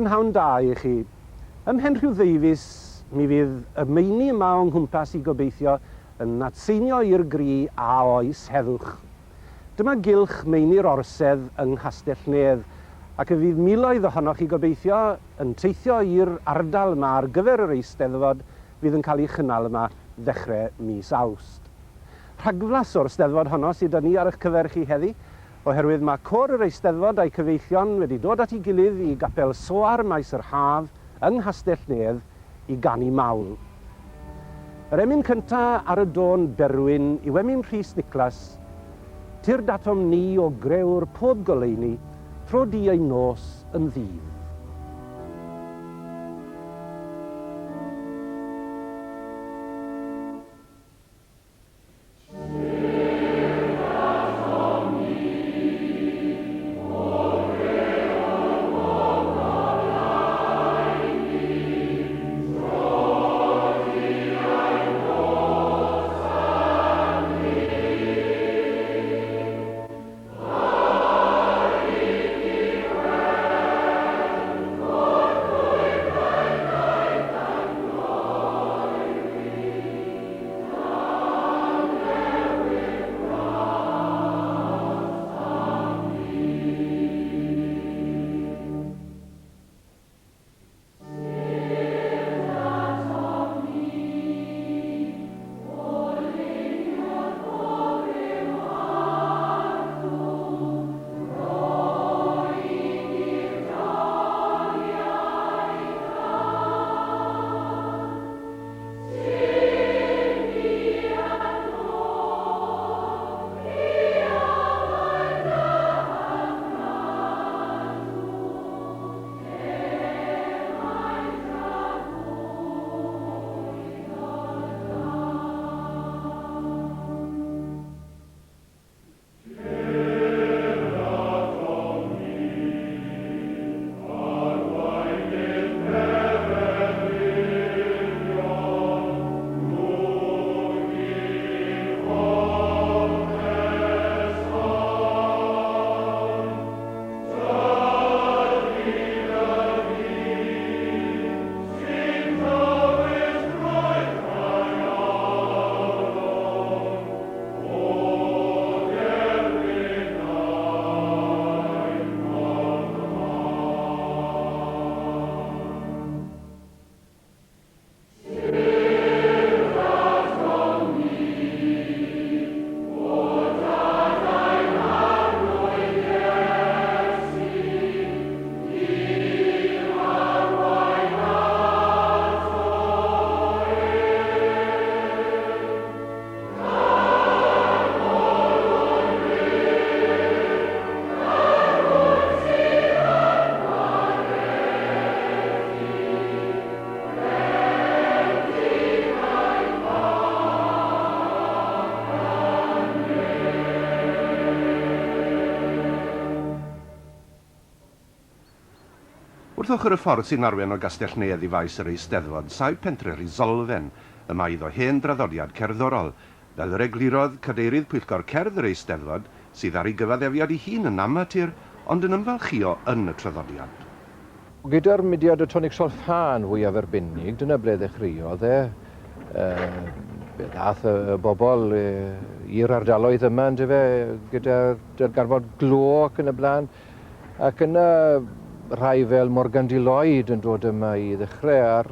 Prynhawn da i chi. Ymhen rhyw ddeufis, mi fydd y meini yma o nghwmpas i gobeithio yn atseinio i'r gri a oes heddwch. Dyma gylch meini'r Orsedd yng Nghastell-nedd, ac y fydd miloedd ohonoch chi gobeithio yn teithio i'r ardal yma ar gyfer yr Eisteddfod fydd yn cael ei chynnal yma ddechrau mis Awst. Rhagflas o'r Steddfod honno sydd 'da ni ar eich cyfer chi heddi, oherwydd mae Côr yr Eisteddfod a'i cyfeillion wedi dod at ei gilydd i Gapel Soar Maes yr Haf yng Nghastell-nedd i ganu mawl. Yr emyn cynta ar y dôn Berwyn yw emyn Rhys Niclas, Tyrd atom ni o grëwr pob goleuni, tro di ein nos yn ddydd. Wrth ochr y ffordd sy'n arwain o Gastell-nedd i faes yr Eisteddfod, saif pentre Resolfen, y mae iddo hen draddodiad cerddorol, fel yr eglurodd Cadeirydd Pwyllgor Cerdd yr Eisteddfod, sydd ar ei gyfaddefiad ei hun yn amatur, ond yn ymfalchïo yn y traddodiad. Gyda'r mudiad y Tonic Sol-ffa yn fwyaf arbennig, dyna ble ddechreuodd e. Fe ddaeth y bobl i'r ardaloedd yma, yndyfe, gyda darganfod glo ac yn y blaen. Ac yna rhai fel Morgan D. Lloyd yn dod yma i ddechrau ar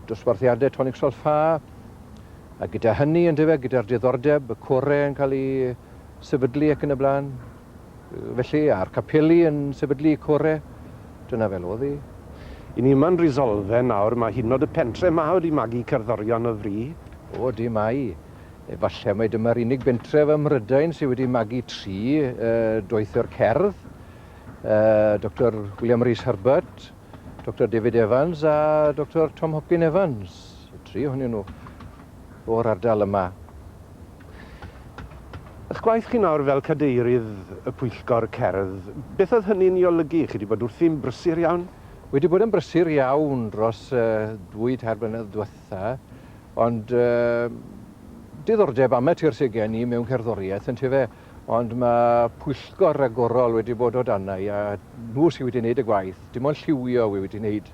dosbarthiadau tonic sol-ffa, a gyda hynny, yndyfe, gyda'r diddordeb, y core yn cael ei sefydlu ac yn y blaen. Felly, a'r capeli yn sefydlu core, dyna fel oedd hi. I ni yma'n Resolfen nawr, mae hyd yn oed y pentre 'ma wedi magu cerddorion o fri. O, ydy, mae. Efallai mai dyma'r unig bentref ym Mhrydain sydd wedi magu tri doethur cerdd, Doctor William Rees Herbert, Doctor David Evans a Doctor Tom Hopkin Evans, y tri ohonyn nhw o'r ardal yma. Eich gwaith chi nawr fel cadeirydd y pwyllgor cerdd, beth oedd hynny'n ei olygu? Chi wedi bod wrthi'n brysur iawn? Wedi bod yn brysur iawn dros y dwy, tair blynedd diwetha'. Ond diddordeb amatur sydd gen i mewn cerddoriaeth, yntefe? Ond mae pwyllgor ragorol wedi bod o dana i a nhw sydd wedi wneud y gwaith, dim ond lliwio wi wedi wneud.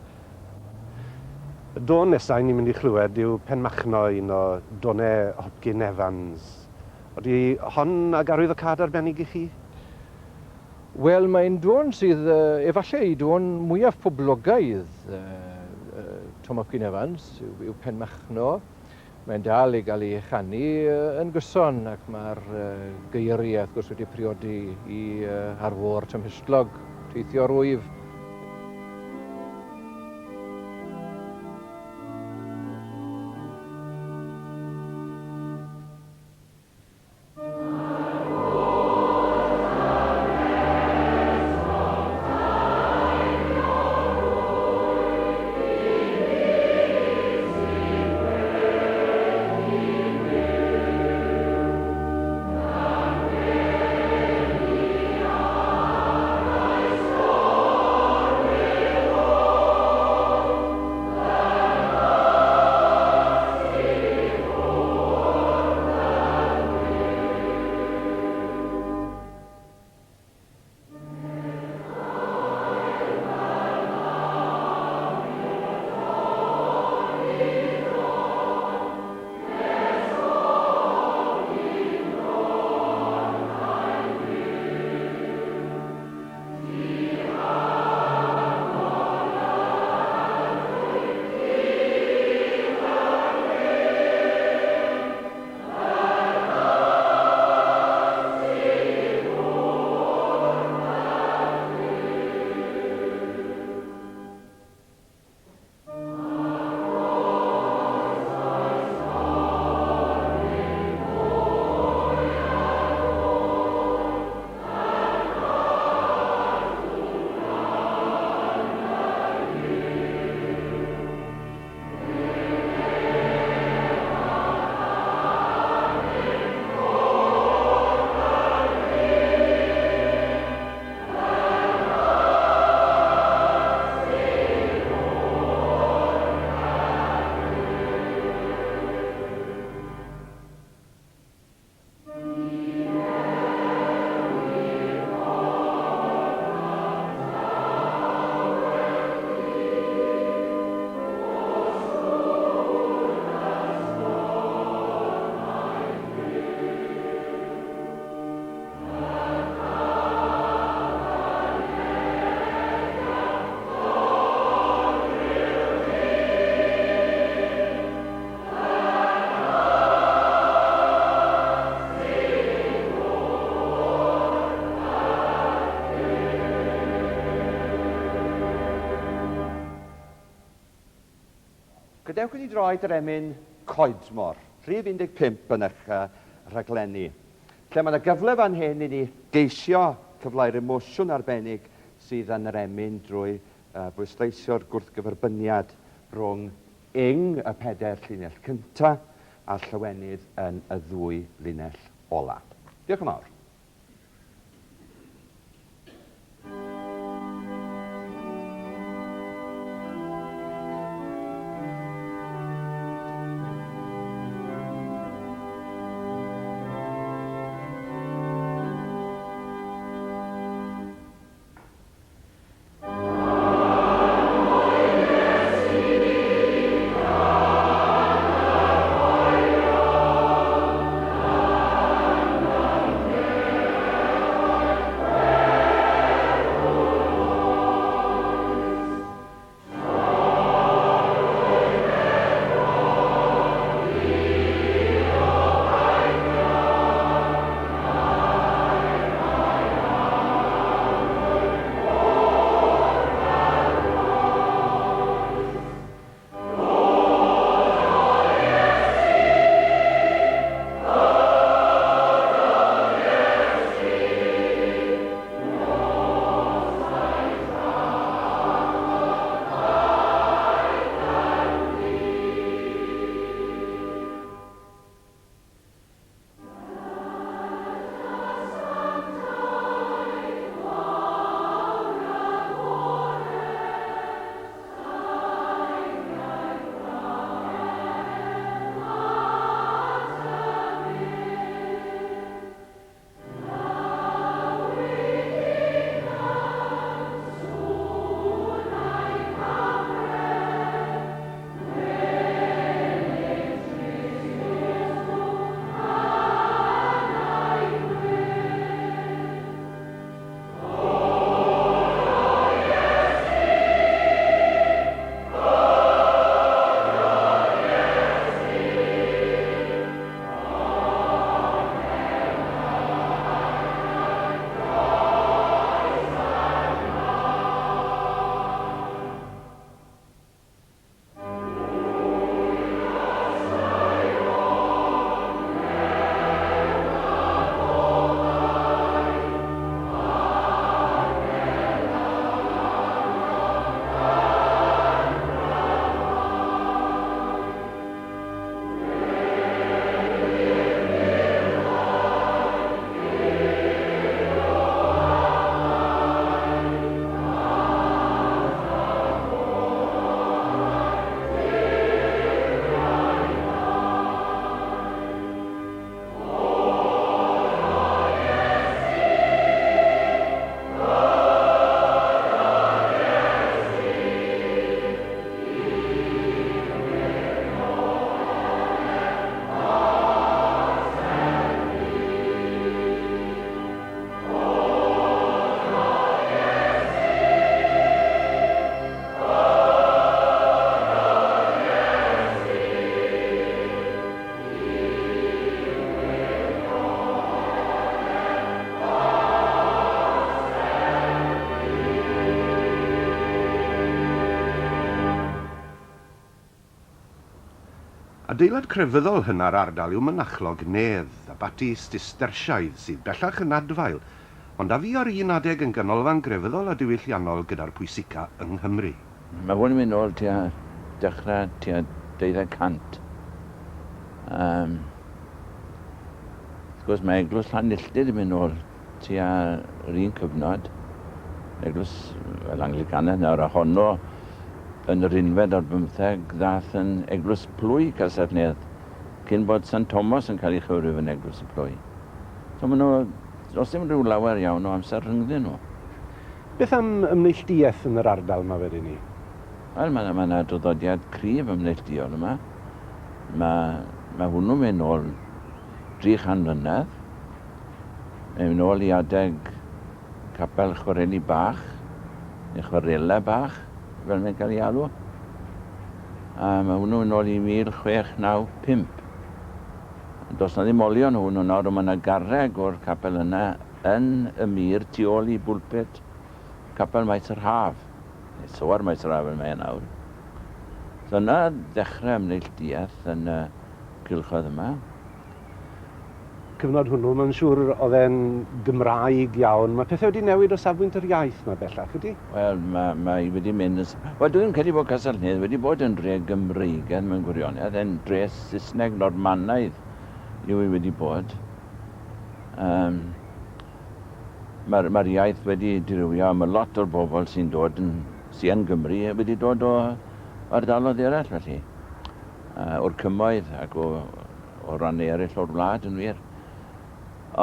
Y dôn nesa i ni'n mynd i chlywed yw Penmachno, un o donau Hopkin Evans. Odi hon ag arwyddocâd arbennig i chi? Wel, mae'n dôn sydd efallai y dôn mwyaf poblogaidd Tom Hopkin Evans, yw Penmachno. Mae'n dal i gael ei chanu yn gyson ac mae'r geiriau wrth gwrs wedi priodi i ar fôr tymhestlog, teithio rwyf. Gadewch i ni droi at yr emyn Coedmor, rhif 15 yn eich rhaglenni, lle mae yna gyfle fan hyn i ni geisio cyfleu'r emosiwn arbennig sydd yn yr emyn drwy bwysleisio'r gwrthgyferbyniad rhwng Ing y pedair llinell cynta' a'r llawenydd yn y ddwy linell ola'. Diolch yn fawr. Adeilad crefyddol hynna'r ardal yw Mynachlog Nedd, abaty Sistersiaidd sydd bellach yn adfail, ond a fu ar un adeg yn ganolfan grefyddol a diwylliannol gyda'r pwysica yng Nghymru. Mae hwn yn mynd nôl tua dechrau tua deuddeg cant. Um, wrth gwrs mae Eglwys Llanilltud yn mynd nôl tua yr un cyfnod, eglwys fel Anglicanaidd nawr, a honno yn yr unfed ar bymtheg ddath yn eglwys plwy Castell Nedd, cyn bod Sant Thomas yn cael ei chyfrif yn eglwys y plwy. So maen nhw, does dim rhyw lawer iawn o amser rhyngddyn nhw. Beth am ymneillduaeth yn yr ardal yma wedyn ni? Wel, mae yna ma draddodiad cryf ymneillduol yma. Mae, mae hwnnw'n mynd nôl 300 mlynedd. Mae'n mynd nôl i adeg capel chwareli bach, neu chwarelau bach, fel mae'n cael ei alw. A mae hwnnw yn ôl i 1695. Does na ddim olion hwnnw nawr, ond mae yna garreg o'r capel yna yn y mur tu ôl i bwlpit capel Maes yr Haf, neu Soar Maes yr Haf fel mae e nawr. So yna ddechrau ymneilltuaeth yn y cylchoedd yma. Cyfnod hwnnw, mae'n siŵr oedd e'n Gymraeg iawn. Mae pethau wedi newid o safbwynt yr iaith 'ma bellach, ydy? Wel, mae, mae wedi mynd yn... Wel, dwi'n credu bod Castell-nedd wedi bod yn dre Gymreigaidd mewn gwirionedd, yn dre Saesneg Normanaidd yw hi wedi bod. Um, Mae'r mae iaith wedi dirywio a mae lot o'r bobl sy'n dod yn, sy yn Gymru wedi dod o ardaloedd eraill felly. O'r cymoedd ac o, o rannau eraill o'r wlad yn wir.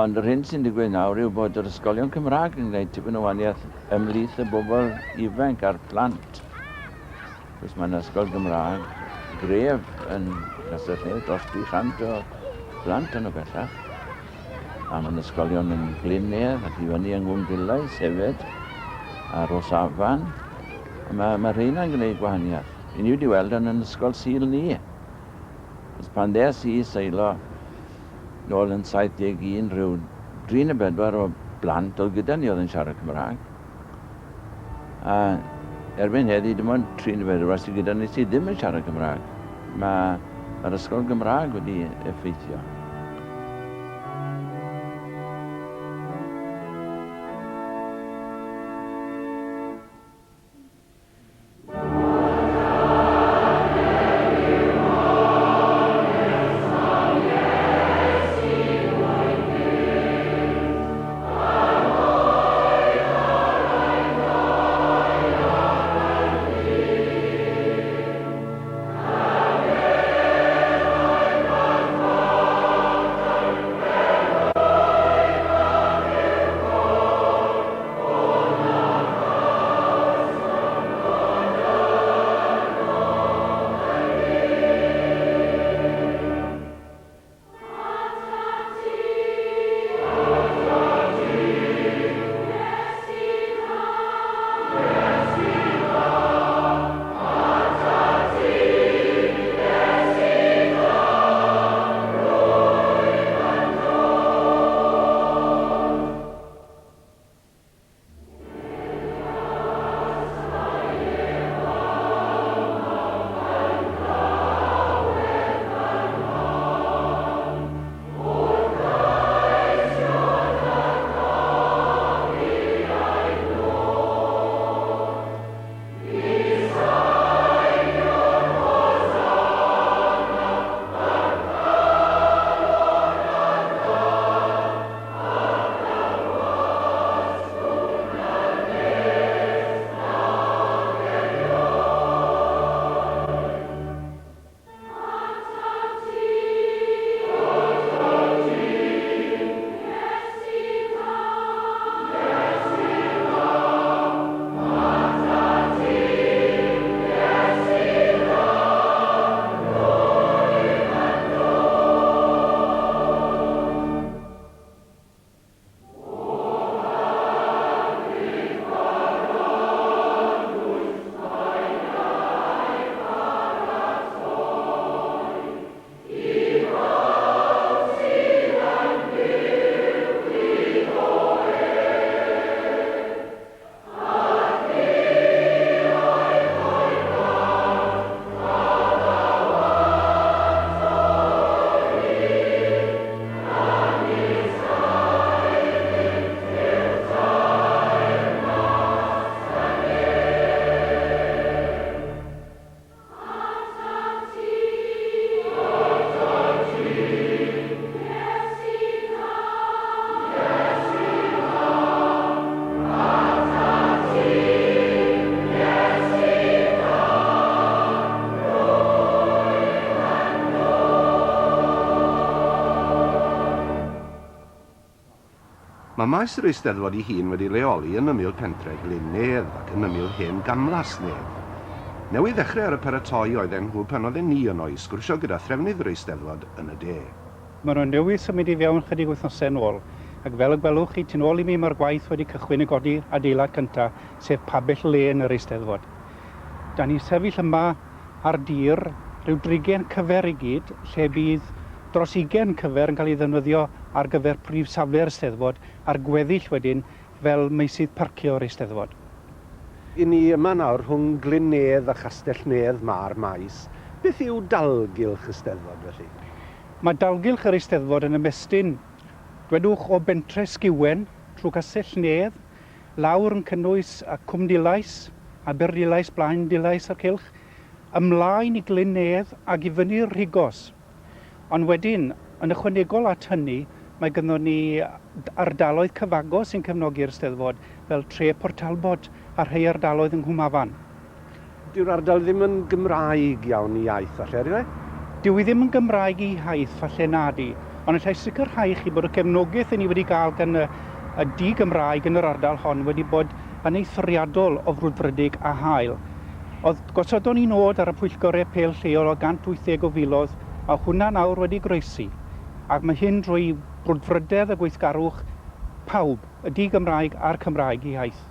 Ond yr hyn sy'n digwydd nawr yw bod yr ysgolion Cymraeg yn gwneud tipyn o waniaeth ymhlith y bobl ifanc a'r plant. Cos mae yna ysgol Gymraeg gref yn Castell-nedd, dros 300 o blant yno bellach. A mae'n ysgolion yn Glyn-nedd ac i fyny yng Nghwm Dulais hefyd, a Rosafan. A mae, mae rheina'n gwneud gwahaniaeth. I ni wedi weld yn yn ysgol Sul ni. Os pan ddes i i Seilo nôl yn 71 rhyw dri neu bedwar o blant oedd gyda ni oedd yn siarad Cymraeg. A erbyn heddi dim ond tri neu bedwar sydd gyda ni sydd ddim yn siarad Cymraeg. Mae, mae'r ysgol Gymraeg wedi effeithio. Mae maes yr Eisteddfod ei hun wedi leoli yn ymyl pentre Glyn Nedd ac yn ymyl hen gamlas Nedd. Newydd ddechrau ar y paratoi oedden nhw pan oedden ni yno i sgwrsio gyda threfnydd yr Eisteddfod yn y de. Maen nhw newydd symud i fewn chydig wythnosau yn ôl, ac fel y gwelwch chi tu nôl i mi mae'r gwaith wedi cychwyn i godi'r adeilad cyntaf, sef pabell lên yr Eisteddfod. Da ni'n sefyll yma ar dir rhyw drigen cyfer i gyd, lle bydd dros ugain cyfer yn cael ei ddefnyddio ar gyfer prif safle'r Eisteddfod a'r gweddill wedyn fel meysydd parcio'r Eisteddfod. I ni yma nawr rhwng Glyn Nedd a Chastell Nedd mae'r maes. Beth yw dalgylch y Steddfod felly? Mae dalgylch yr Eisteddfod yn ymestyn, dwedwch, o bentre Sgiwen trwy Castell Nedd, lawr yn cynnwys Cwm Dulais, Aberdulais, Blaen Dulais a'r cylch, ymlaen i Glyn Nedd ac i fyny'r Rhigos. Ond wedyn, yn ychwanegol at hynny, mae gynddon ni ardaloedd cyfagos sy'n cefnogi'r Steddfod, fel tre Port Talbot a rhai ardaloedd yng Nghwm Afan. Dyw'r ardal ddim yn Gymraeg iawn i iaith falle, ydyw e? Dyw hi ddim yn Gymraeg i iaith falle nadi, ond allai sicrhau chi bod y cefnogaeth 'yn ni wedi gael gan y y di-Gymraeg yn yr ardal hon wedi bod yn eithriadol o frwdfrydig a hael. Oedd, gosodon ni nod ar y pwyllgor apêl lleol o 180 o filoedd, mae hwnna nawr wedi goroesi, ac mae hyn drwy brwdfrydedd a gweithgarwch pawb, y di-Gymraeg a'r Cymraeg i iaith.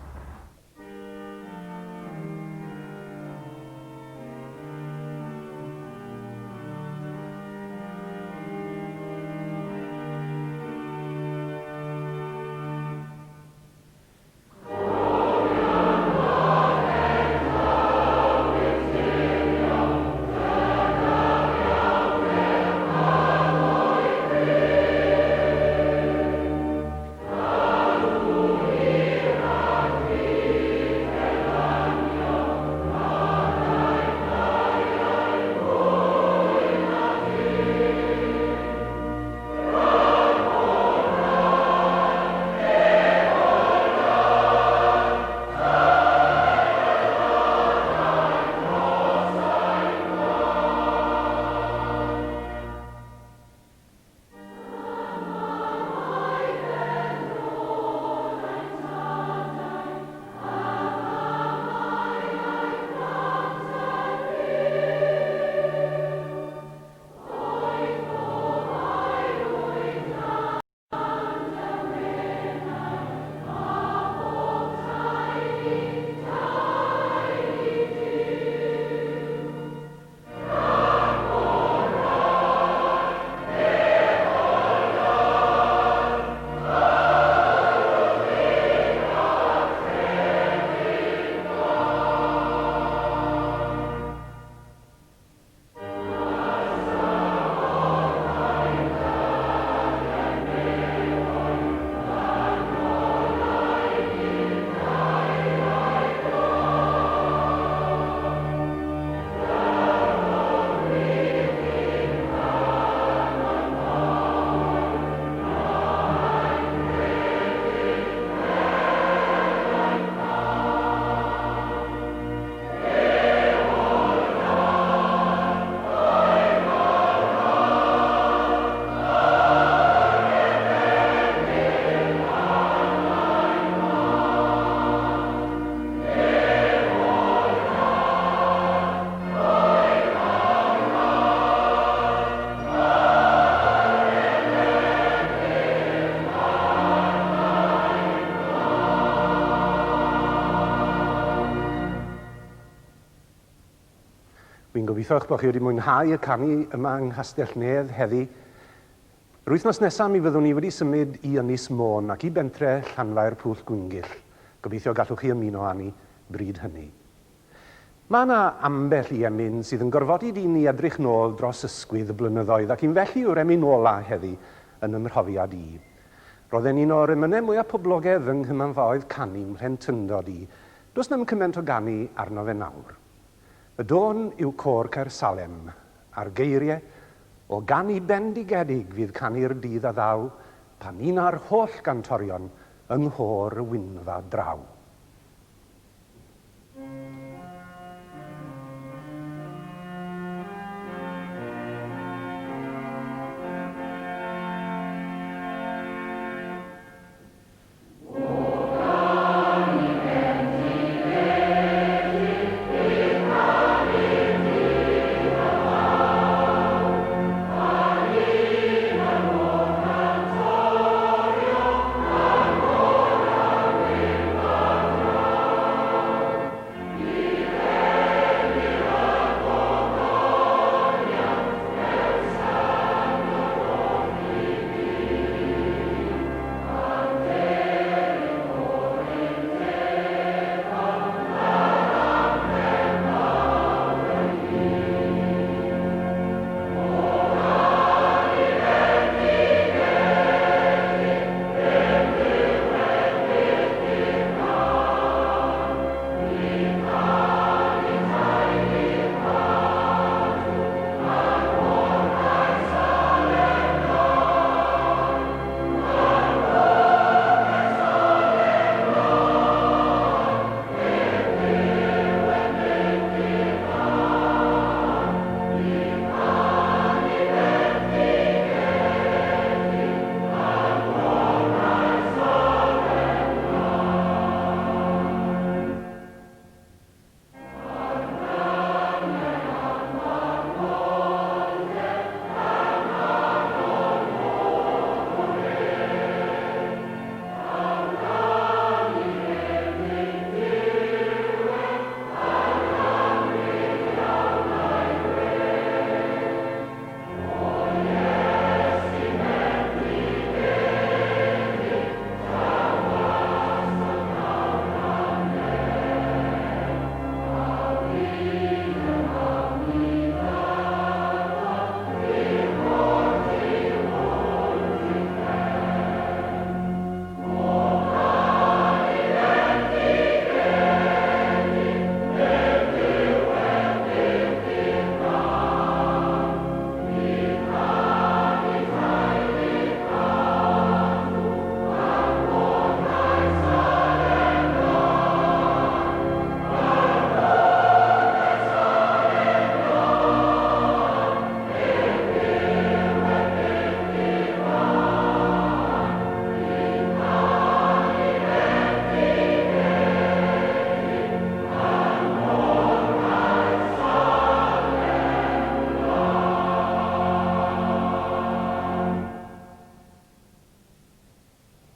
Wi'n gobeithio eich bod chi wedi mwynhau y canu yma yng Nghastell Nedd heddi. Yr wythnos nesaf mi fyddwn ni wedi symud i Ynys Môn ac i bentre Llanfair Pwll Gwyngyll. Gobeithio gallwch chi ymuno â ni bryd hynny. Mae yna ambell i emyn sydd yn gorfodi dyn i edrych nôl dros ysgwydd y blynyddoedd ac un felly yw'r emyn ola heddi yn 'y mhrofiad i. Roedd e'n un o'r emynau mwyaf poblogedd yng nghymanfaoedd canu 'mhlentyndod i. Does na'm cyment o ganu arno fe nawr. Y dôn yw Côr Caersalem, a'r geirie, O ganu bendigedig fydd canu'r dydd a ddaw, pan una'r holl gantorion yng nghôr y Wynfa draw.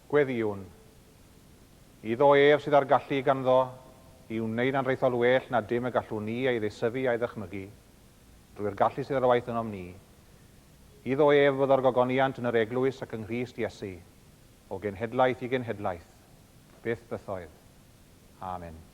Gweddïwn. Iddo ef sydd â'r gallu ganddo i wneud anrhaethol well na dim y gallwn ni ei ddeisyfu a'i ddychmygu, drwy'r gallu sydd ar waith ynom ni. Iddo ef fyddo'r gogoniant yn yr Eglwys ac yng Nghrist Iesu, o genhedlaeth i genhedlaeth, byth bythoedd. Amen.